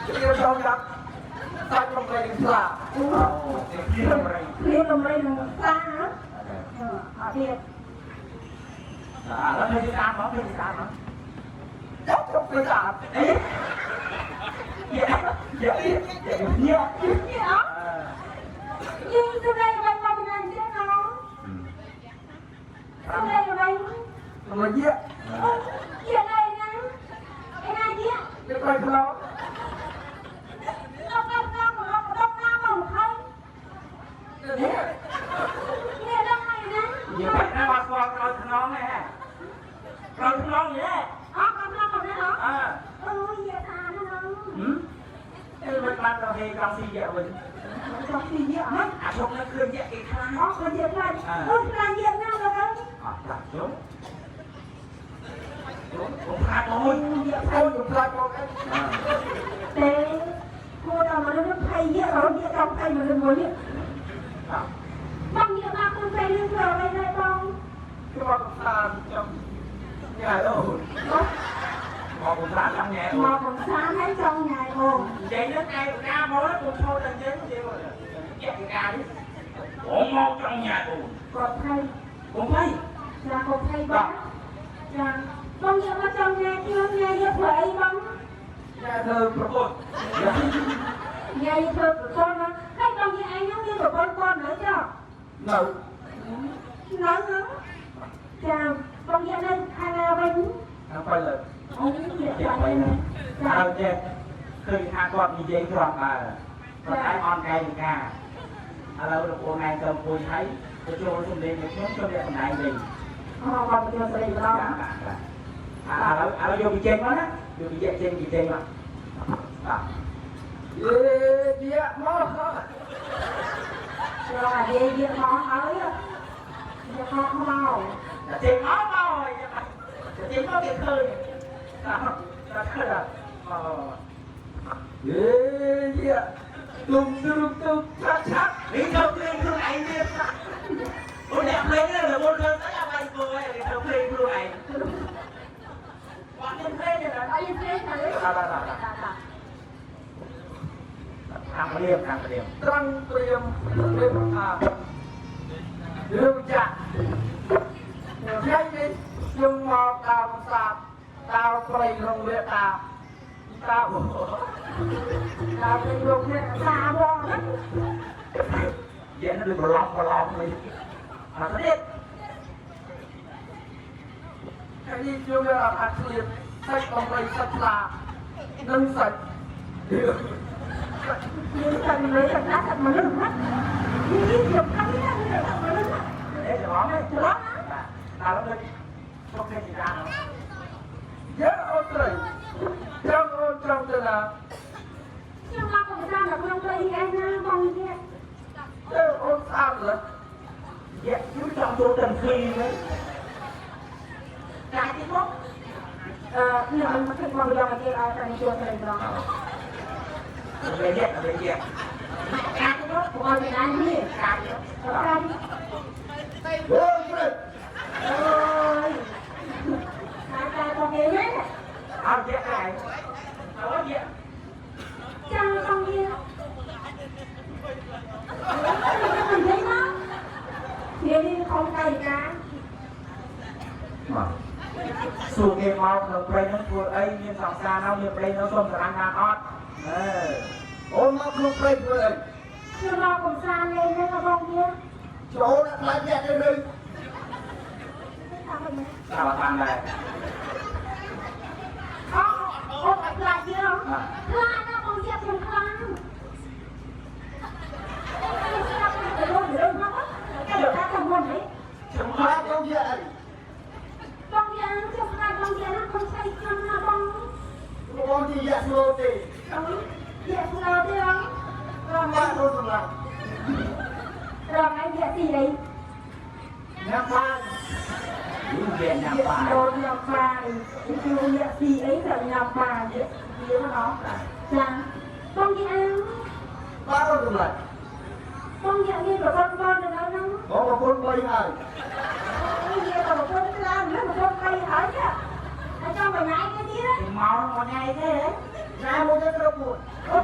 ខ្ញុំចង់ដាក់សាច់ដំរីស្លា អូ ភ្លៀងដំរី ភ្លៀងដំរីនឹងស្លាអត់ទៀត ឥឡូវធ្វើតាមមកធ្វើតាមមក ចាប់ជុំទៅអាប អីយ៉ាយ៉ាយ៉ា នេះអត់យើងទៅđây វិញមកពីណាទៀតណោទៅđây វិញ រយៈ អូជាđây ណាឯណាជា វាប្រៃខ្លោ ដល់ដល់ដល់មកដល់ណាមកហើយ នេះ នេះដល់ហើយណា យើងបាច់ណាមកស្គាល់ក្រោយខ្នងហ៎ក្រោយខ្នងហ៎ អត់ដល់ដល់ណា អើ អូយថាណា ហឹមអឺមិនបានទៅហេក្រំស៊ីយវិញ ចង់ពីយៈហ៎ អាជុំនឹងគ្រឿងយៈគេខ្លាច អត់ក៏យៈខ្លាចអូខ្លាចយៈណាដល់ អត់ខ្លាចជុំជុំកុំខ្លាចអូយ យៈ អូនខ្ញុំខ្លាចមកអី ទេគួរតែមនុស្សភ័យយៈរហូតយៈដល់ភ័យមនុស្សមួយនេះបងយៈមកខ្លួនពេលរឿងធ្វើអ្វីដែរបង ខ្ញុំមកកំសាន្តខ្ញុំញ៉ែអូន មកកំសាន្តចង់ញ៉ែ មកកំសាន្តហើយចង់ញ៉ែអូ និយាយនឹងឯកាមកកុំឈោដល់យើងនិយាយមកយៈកានេះអូមកចង់ញ៉ែអូ គាត់ភ័យ កុំភ័យ ចាគាត់ភ័យបងចាបងយៈមកចង់ញ៉ែខ្ញុំញ៉ែយកធ្វើអីបង ញ៉ែធ្វើប្រពន្ធ ញ៉ែយកធ្វើប្រពន្ធណាហើយបងយៈឯងហ្នឹងមានប្រពន្ធគាត់នៅចុះ នៅ នៅហ្នឹងចាបងយៈនៅខាងណាវិញ ខាងបៃលើ អូយៈ ចេះ បា បីណា ញ់ចា ហើយចេះឃើញថាគាត់និយាយគ្រាន់បើគាត់តែអន់កាយវិការឥឡូវលោកអូនឯងទៅអង្គុយហើយទៅចូលសំលេងមួយខ្ញុំខ្ញុំយកបណ្ដៃវិញ អូបងចូលស្រីម្ដង បាទឥឡូវឥឡូវយកពីចេញមកណាយកពីចេញពីចេញមកបាទ យេយៈមក ចូលអាយាយយកមកហើយយកមកមក តែចេញមកមកហើយចេញមកគេឃើញតែឃើញអូ យេយៈទុំទ្រុំទុំឆាត់ឆាត់ នេះទៅភ្លេងខ្លួនឯងទៀតអូអ្នកភ្លេងនេះរវល់ឃើញស្អីអាបាយគោហើយគេទៅភ្លេងខ្លួនឯងគាត់មានភ្លេងទេណា អីភ្លេងទៅ បាទបាទបាទ បាទ ខាងព្រាមខាងព្រាម ត្រង់ត្រៀមត្រៀមអារឿងចាក់ថ្ងៃនេះខ្ញុំមកដើមសាបដើមព្រៃក្នុងវេតាតា ដល់ពេលលោកអ្នកសាបងហ្នឹង និយាយដូចប្រឡំប្រឡំនេះអត់ទៀត ថ្ងៃនេះខ្ញុំយកអាហារឃ្លានសាច់ដំរីសាច់ខ្លានិងសាច់ យើងតែមនុស្សតែតែមនុស្សណានេះខ្ញុំខាងនេះតែមនុស្សណា អេច្រឡំទេ ច្រឡំណា បាទឥឡូវដូចសុកទេជាការ យើអូនត្រីចង់អូនចង់ទៅណា ខ្ញុំមកកំសាន្តនៅក្នុងព្រៃឯណាបងនេះ ទៅអូនស្អាតលើ យៈយូរចង់ចូលទាំងហ្វីហ្នឹងកាយទីមក អឺខ្ញុំមិនគិតមកយ៉ាងទៀតឲ្យតែជួស្រីម្ដង លេយៈលេយៈកាយទីមក ពួកឲ្យណានេះ កាយទី កាយ អូនត្រី អូយតែតែបងគេណា អត់យៈកាយអត់យៈ ចាំបងគេនិយាយមកនិយាយខំកាយកា មកសួរគេមកក្នុងព្រៃហ្នឹងធ្វើអីមានសង្សារនៅមានព្រៃនៅសុំស្រឡាញ់បានអត់អឺ អូនមកក្នុងព្រៃធ្វើអី ខ្ញុំមកកំសាន្តលេងហ្នឹងបងគេ ចូលអ្នកខ្លាចអ្នកទេឬ តាមមិន តាមបានដែរ អូអូអត់ខ្លាចទៀតខ្លាចណាស់បងទៀតខ្ញុំខ្លាំងខ្ញុំស្ដាប់ទៅលុយរឿងមកតែតែមុននេះ ខ្ញុំ ខ្លាចបងយកអី បងយ៉ាងខ្ញុំខ្លាចបងយ៉ាងណាខ្ញុំស្អីខ្ញុំណាបង បងជាយ៉ាស្លូទេ អូយស្លោទេអងរង បាទអូនសម្រាប់ រងឯងយកទីអី ញ៉ាំបាន យូរវាញ៉ាំបាយ ចូលញ៉ាំបាយគឺយកទីអីទៅញ៉ាំបាយវាមកចាបងយ៉ាង បាទអូនសម្រាប់ បងយ៉ាងមានប្រពន្ធបងនៅហ្នឹង បងប្រពន្ធ3ហើយ អូយយកប្រពន្ធខ្លាំងណាស់ប្រពន្ធបីហើយចាហើយចង់មួយថ្ងៃគេទៀត មកមួយថ្ងៃទេ ញ៉ាំមួយទៅក្រ យកមួយ អើ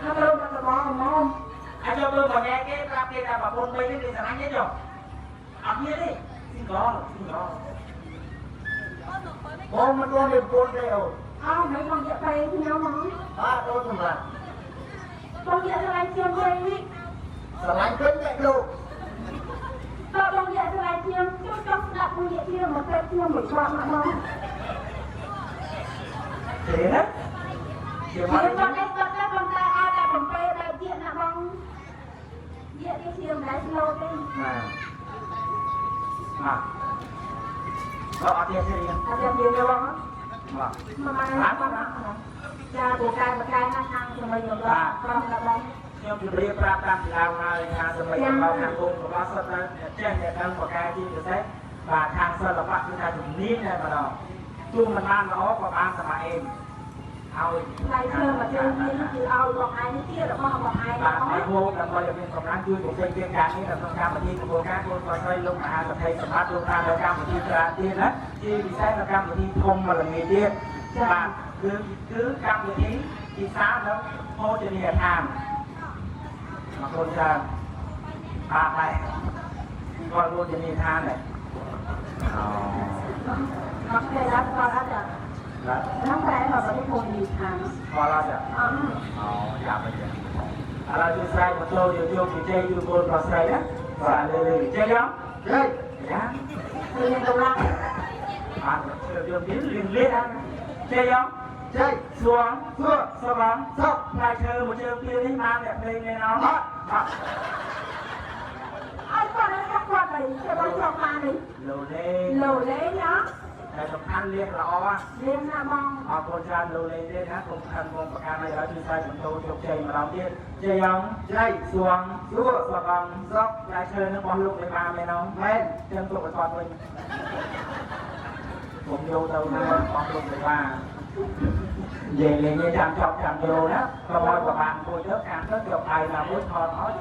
ថាទៅដល់បងមក អាចយកមើលបញ្ញាគេប្រាប់គេថាប្រពន្ធបីនេះគេស្រឡាញ់ទេចុះអត់មានទេ single single បងមិនទាន់មានប្រពន្ធទេអូន អោមិនបងយកទៅខ្ញុំហ្មង បាទអូនសម្រាប់ បងយកស្រឡាញ់ខ្ញុំវិញ ស្រឡាញ់ពេញតែលោក តើបងយកស្រឡាញ់ខ្ញុំខ្ញុំចង់ស្ដាប់បងយកខ្ញុំមកទៅខ្ញុំមួយគាត់មកបង ទេណាជាមក ខ្ញុំគាត់ឯងគាត់ដែរប៉ុន្តែឲ្យតែបំពេបែបទៀតណាបងយកនេះជាមិនដែរស្លូតទេ បាទបាទអត់ទេទេ អត់ទេយើងយកបង បាទ មកមកចាពូកែមកកែណាខាងសម័យរបស់ក្រុមរបស់ ខ្ញុំជម្រាបប្រាប់តាមពីដើមហើយថាសម័យរបស់ខាងគុំរបស់សិតតែចេះអ្នកដឹងបកកែជាពិសេសបាទខាងសិល្បៈគឺថាជំនាញតែម្ដងទោះមិនបានល្អក៏បានសម័យអេមឲ្យ ផ្នែកធ្វើមកជើងនេះគឺឲ្យបងឯងនេះជារបស់បងឯង បាទឲ្យហូបដើម្បីឲ្យមានកម្លាំងជួយបំពេញកិច្ចការនេះនៅក្នុងកម្មវិធីគម្រោងការកូនប្រុសស្រីលោកមហាសទ្ធិសម្បត្តិលោកតាមនៅកម្មវិធីច្រើនទៀតណាជាពិសេសនៅកម្មវិធីធំមួយល្ងាចទៀតបាទគឺគឺកម្មវិធីពិសានៅភោជនីយដ្ឋានអរគុណច្រើនបាទហើយគាត់ភោជនីយដ្ឋានដែរអូ មកគេรับគាត់អត់ចា បាទ ហ្នឹងតែមកប្រទេសពូនីខាង គាត់អត់ចា អត់ អូយ៉ាប់ទៅឥឡូវជួយស្រែកមកចូលយកយកវិជ័យជួយកូនប្រុសស្រីណាបាទលើលើវិជ័យយ៉ាង ជ័យ យ៉ា គឺមានកម្លាំង បាទយកវាលៀងលៀងជ័យយ៉ាង ជ័យ សួង សួរ សបង សុខ ផ្លែឈើមួយជើងពីរនេះបានអ្នកភ្លេងនេះណោះបាទ ឲ្យគាត់នឹងគាត់អីគេបងចង់បាននេះ លោលេ លោលេណា តែសំខាន់លៀងល្អ លៀងណាបង អរគុណច្រើនលោលេទេណាគុំខំគុំប្រកាន់ឲ្យដល់ជួយស្រែកបន្តជោគជ័យម្ដងទៀតជ័យយ៉ាង ជ័យ សួង សួរ សបង សុខ ផ្លែឈើនឹងរបស់លោកលេបាមែនអត់ មែន ចឹងទុកឲ្យគាត់វិញผมយកទៅណារបស់លោកលេបានិយាយលេងចាំចប់ចាំយកណាក៏មកប្របានមួយទៅខាងទៅយកដៃណាមួយថតឲ្យ